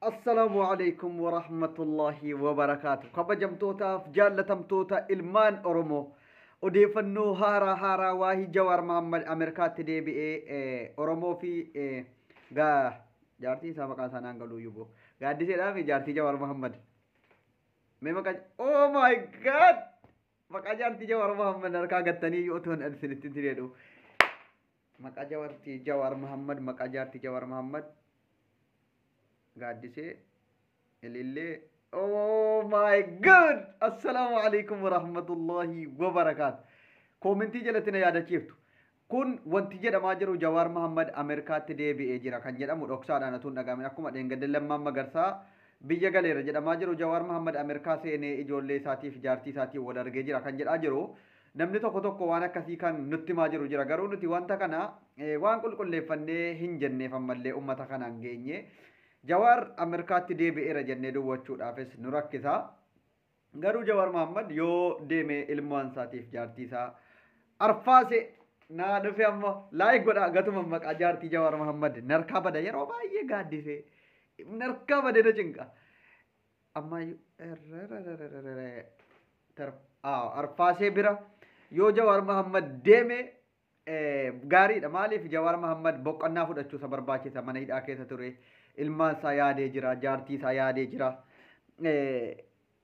Assalaamu alaikum wa rahmatullahi wa barakaatu. Kabajamtootaaf jaallatamtoota ilmaan Oromoo, odeeffannoo haaraa haaraa waahii Jawaar Mahammad Ameerikaatti deebi'ee Oromoo fi jaartii isaa maqaa isaa naan galuu yuuboo. Gaaddiseedhaa fi jaartii Jawaar Mahammad. Mee maqaa, oh my God! Maqaa jaartii Jawaar Mahammad harkaa gattanii yoo otoo hin isinitti jedhu. Maqaa jaartii Jawaar Mahammad, maqaa jaartii Jawaar Mahammad. Gaaddisee Ilillee. Oh my God! Assalaamu alaikum wa rahmatullahi wa barakaatu. Koomentii jalatti na yaadachiiftu. Kun wanti jedhamaa jiru Jawaar Mahammad Ameerikaatti deebi'ee jira kan jedhamu dhoksaadhaan otoo hin dhagaamin, akkuma dheengadde Lammaan Magarsaa biyya galeera jedhamaa jiru, Jawaar Mahammad Ameerikaa seenee ijoollee isaatiif jaartii isaatiin wal argee jira kan jedhaa jiru. Namni tokko tokko waan akkasii kan nutti himaa jiru jira, garuu nuti wanta kana waan qulqulleeffannee hin jenneef ammallee uummata kanaan geenye. Jawaar Ameerikaatti deebi'eera jennee duwwachuudhaafis nu rakkisa. Garuu Jawaar Mahammad yoo deeme ilmaan isaatiif jaartii isaa arfaase naa dhufe, ammoo like godhaa gatuma. Maqaa jaartii Jawaar Mahammad narkaa bada, yeroo baay'ee gaaddisee narkaa bade na cinqa. Ammayyuu arfaasee bira yoo Jawaar Mahammad deeme gaariidha. Maaliif? Jawaar Mahammad boqonnaa fudhachuu isa barbaachisa. Mana hidhaa keessa ture. Ilmaan isaa yaadee jira. Jaartii isaa yaadee jira.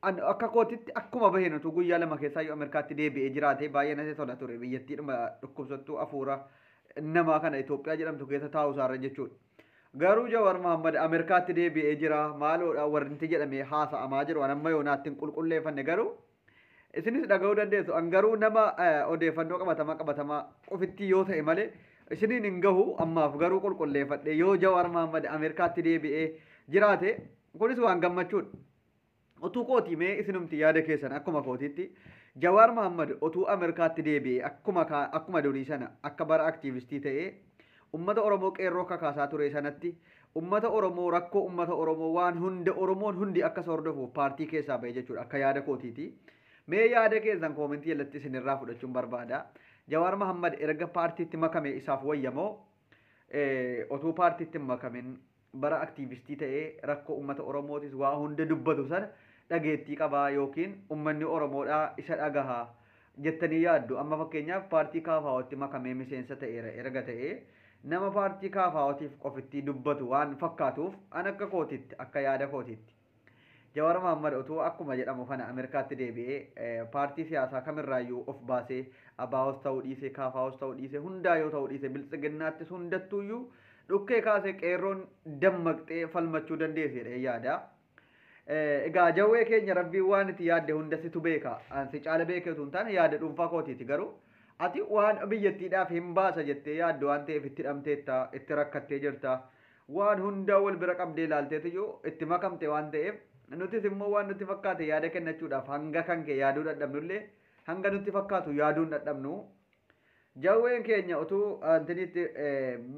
Akka kootitti akkuma baheen utuu guyyaa 2 keessaa yoo Ameerikaatti deebi'ee jiraate baay'ee natti tola ture. Biyyattiidhuma dhukkubsattuu hafuura namaa kana Itoophiyaa jedhamtu keessa taa'u isaarra jechuudha. Garuu Jawaar Mahammad Ameerikaatti deebi'ee jira. Maaloodha warri jedhamee haasa'amaa jiru. An amma yoonaatti hin qulqulleeffanne, garuu isinis dhaga'uu dandeessu. An garuu nama odeeffannoo qabatamaa qabatamaa qofitti yoo ta'e malee isiniin hin gahu ammaaf, garuu qulqulleeffadhe yoo Jawaar Mahammad Ameerikaatti deebi'ee jiraate kunis waan gammachuudha. Utuu kootii, mee isinumti yaada keessan, akkuma kootiitti Jawaar Mahammad utuu Ameerikaatti deebi'ee akkuma durii sana akka bara aktiivistii ta'ee ummata Oromoo qeerroo kakaasaa ture sanatti, ummata Oromoo, rakkoo ummata Oromoo, waan hunda Oromoon hundi akka isa hordofuuf paartii keessaa ba'e jechuudha akka yaada kootiiti. Mee yaada keessan koomentii jalatti isinirraa fudhachuun barbaada. Jawaar Mahammad erga paartiitti makame isaaf wayyamoo, otuu paartiitti hin makamin bara aktiivistii ta'ee rakkoo ummata Oromootis waa hunda dubbatu sana dhageettii qabaa yookiin ummanni Oromoodhaa isa dhagahaa jettanii yaaddu? Amma fakkeenyaaf paartii KFO'tti makamee miseensa ta'eera erga ta'ee, nama paartii KFO'tiif qofitti dubbatu waan fakkaatuuf, an akka kootitti, akka yaada kootitti, Jawaar Mahammad utuu akkuma jedhamu kana Ameerikaatti deebi'ee paartii siyaasaa kamirraayyuu of baasee, ABOs ta'uu dhiisee, KFOs ta'uu dhiisee, hundaa yoo ta'uu dhiisee, biltsiginnaattis hundattuuyyuu dhukkee kaasee qeerroon dammaqxee falmachuu dandeessedha yaada. Egaa jawwee keenya, rabbiin waan itti yaadde hunda situ beeka. Si caala beekee utuu hin taane yaada dhuunfaa kootiiti, garuu ati waan biyyattiidhaaf hin baasa jettee yaaddu waan ta'eef itti dhamteetta, itti rakkattee jirta. Waan hundaa wal bira qabdee ilaalteetiyyuu itti makamte waan ta'eef, nutis immoo waan nutti fakkaate yaada kennachuudhaaf hanga kan kee yaaduu dadhabnullee hanga nutti fakkaatu yaaduu hin dadhabnu. Jawween keenya utuu antiniitti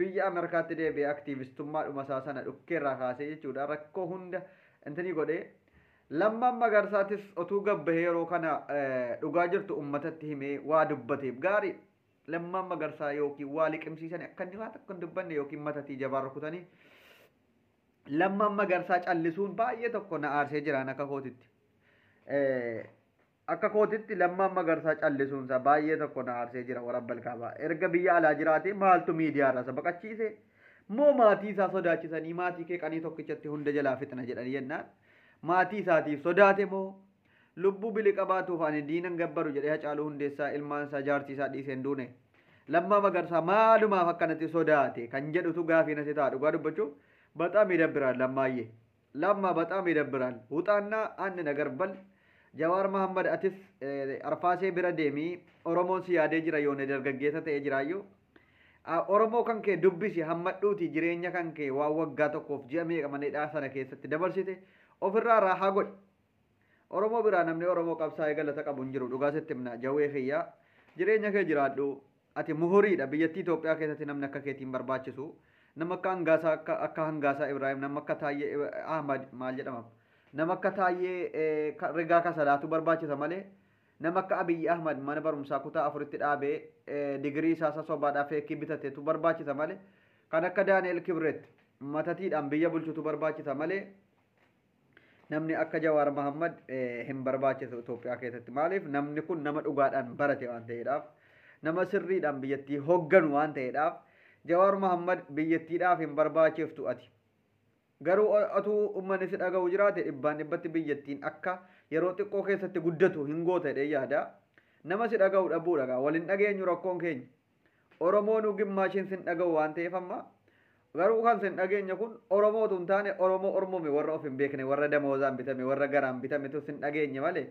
biyya Ameerikaatti deebi'ee aktiivistummaadhuma isaa sana dhukkeerraa kaasee jechuudha rakkoo hunda intinii godhee, Lammaan Magarsaatis utuu gabbahee yeroo kana dhugaa jirtu uummatatti himee waa dubbateef gaarii. Lammaan Magarsaa yookiin waa liqimsiisanii akka inni waa tokko hin dubbanne yookiin matatii jabaa rukutanii Lammaan Magarsaa callisuun baay'ee tokko na aarsee jiraan akka kootitti. Akka kootitti Lammaan Magarsaa callisuunsaa baay'ee tokko na aarsee jira warabbal kaabaa. Erga biyya alaa jiraate maaltu miidiyaa irraa isa baqachiise? Moo maatii isaa sodaachisanii, maatii kee qanii tokkichatti hunda jalaa fixna jedhanii jennaan maatii isaatiif sodaate, moo lubbuu bili qabaatuuf ani diinan gabbaru jedhee Hacaaluu Hundeessaa ilmaan isaa jaartii isaa dhiisee hin duune? Lammaa Magarsaa maalumaaf akkanatti sodaate kan jedhutu gaafii natti ta'a dhugaa dubbachuuf. በጣም ይደብራል ለማዬ፣ ለማ በጣም ይደብራል። ውጣና አንድ ነገር በል። Jawaar Mahammad, atis arfaasee bira deemii, Oromoon si yaadee jira. Yoone dargaggeessa ta'ee jiraayyuu Oromoo kan kee dubbisi, hammadhuuti jireenya kan kee waan waggaa tokkoof ji'a meeqa mana hidhaa sana keessatti dabarsite ofirraa raahaa godhi. Oromoo biraa namni Oromoo qabsaa'ee galata qabu hin jiru, dhugaa sitti himna. Jawwee kiyyaa, jireenya kee jiraadhu, ati muhuriidha. Biyyattii Itoophiyaa keessatti namni akka keetiin barbaachisu, nama akka Hangaasaa, akka Hangaasaa Ibraahim, nama akka Taayyee Ahmad maal jedhama, nama akka Taayyee Rigaa Kasalaatu barbaachisa malee nama akka Abiyyi Ahmad mana barumsaa kutaa 4tti dhaabee digirii isaa sobaadhaa feekii bitateetu barbaachisa malee, kan akka Daani'el Kibret matatiidhaan biyya bulchutu barbaachisa malee. Namni akka Jawaar Mahammad hin barbaachisu Itoophiyaa keessatti. Maaliif namni kun nama dhugaadhaan barate waan ta'eedhaaf, nama sirriidhaan biyyattii hoogganu waan ta'eedhaaf, Jawaar Mahammad biyyattiidhaaf hin barbaachiftu ati. Garuu atuu uummanni si dhaga'u jiraate dhibbaan dhibbatti biyyattiin akka yeroo xiqqoo keessatti guddatu hin goota jedhee yaada. Nama si dhaga'u dhabuudha gaa waliin dhageenyu rakkoon keenya. Oromoon gimmaashiin sin dhaga'u waan ta'eef amma garuu kan sin dhageenya kun Oromootu hin taane Oromoo Ormoome warra of hin beekne warra damoozaan bitame warra garaan bitametu sin dhageenye malee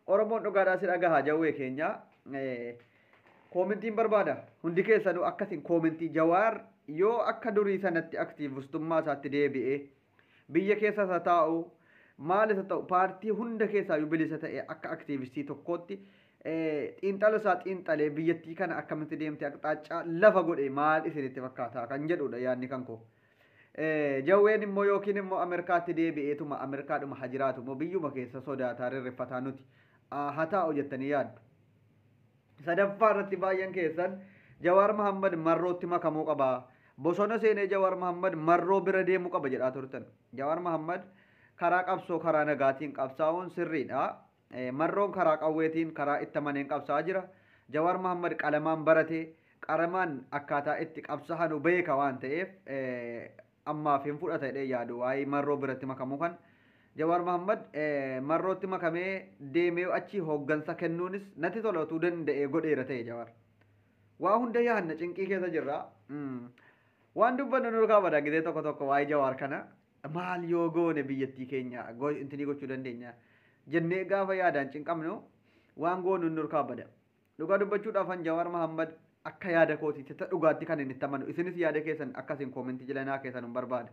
Oromoon dhugaadhaa si dhagaha jawwee keenya. Koomentiin barbaada hundi keessanuu akkasin koomentii Jawaar yoo akka durii sanatti aktiivistummaa isaatti deebi'ee biyya keessa isa taa'u maal isa ta'u paartii hunda keessaa bilisa ta'e akka aktiivistii tokkootti xiinxala isaa xiinxalee biyyattii kana akkamitti deemte aqxaachaa lafa godhe maal isinitti fakkaata kan jedhudha yaadni kan koo. Jawween immoo yookiin immoo Ameerikaatti deebi'eetuma Ameerikaadhuma haa jiraatu immoo biyyuma keessa sodaataa rirriffataa nuti haa taa'u jettanii yaaddu. Sadaffaa irratti baay'een keessan Jawaar Mahammad marrootti makamuu qaba. Bosona seenee Jawaar Mahammad marroo bira deemuu qaba jedhaa turtan. Jawaar Mahammad karaa qabsoo karaa nagaatiin qabsaa'uun sirriidha. Marroon karaa qawweetiin karaa itti amaneen qabsaa'aa jira. Jawaar Mahammad qalamaan barate qaramaan akkaataa itti qabsaa'anu beeka waan ta'eef ammaaf hin fudhata jedhee yaadu waa'ee marroo biratti makamuu kan. Jawaar Mahammad marrootti makamee deemee achi hooggansa kennuunis natti tola utuu danda'ee godheera ta'e Jawaar. Waa hunda yaadna cinqii keessa jirra. Waan dubbannu nu kaabada gizee tokko tokko waa'ee Jawaar kana maal yoo goone biyyattii keenya intinii gochuu dandeenya jennee gaafa yaadaan cinqabnu waan goonu nu kaabada. Dhugaa dubbachuudhaaf an Jawaar Mahammad akka yaada kootiitti dhugaatti kan inni itti amanu isinis yaada keessan akkasiin koomentii jilanaa keessan hin barbaada.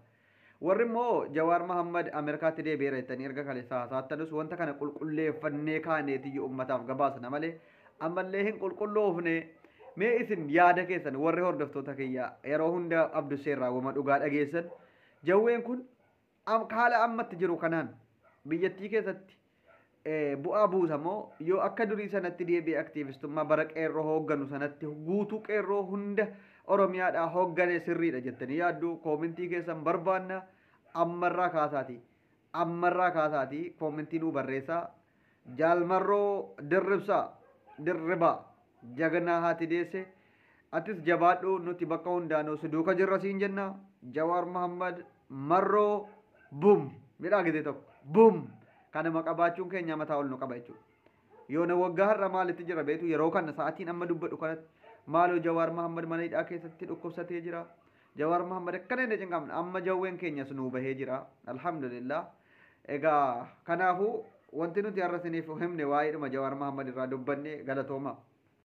Warri immoo Jawaar Mahammad Ameerikaatti deebi'eera jettanii erga kaleessa haasa'attanus wanta kana qulqulleeffannee kaaneetiyyu uummataaf gabaasna malee ammallee hin qulqulloofne. Mee isin yaada keessan warri hordoftoota kiyyaa yeroo hunda Abdusseerraa wama dhugaa dhageessan jawween kun haala ammatti jiru kanaan biyyattii keessatti bu'aa buusamoo yoo akka durii sanatti deebi'ee aktiivistummaa bara qeerroo hoogganu sanatti guutuu qeerroo hunda Oromiyaadhaa hooggane sirriidha jettanii yaaddu koomentii keessan barbaanna ammarraa kaasaatii koomentii nuu barreessaa. Jaalmarroo dirribsaa dirribaa jagnaa haati deesse atis jabaadhu nuti bakka hundaanuu si duuka jirra siin jenna. Jawaar Mahammad marroo bum midhaa gizee tokko bum kanuma qabaachuun keenya mataa ol nu qaba jechuudha. Yoo na waggaa har'a maalitti jira beektu yeroo kana sa'aatiin amma dubbadhu kanatti maaloo Jawaar Mahammad mana hidhaa keessatti dhukkubsatee jira. Jawaar Mahammad akkana hin cinqamne amma jawween keenyas nuu bahee jira. Alhamdulillah. Egaa kanaafuu wanti nuti har'a isiniif himne waa'eedhuma Jawaar Mahammad irraa dubbanne galatooma.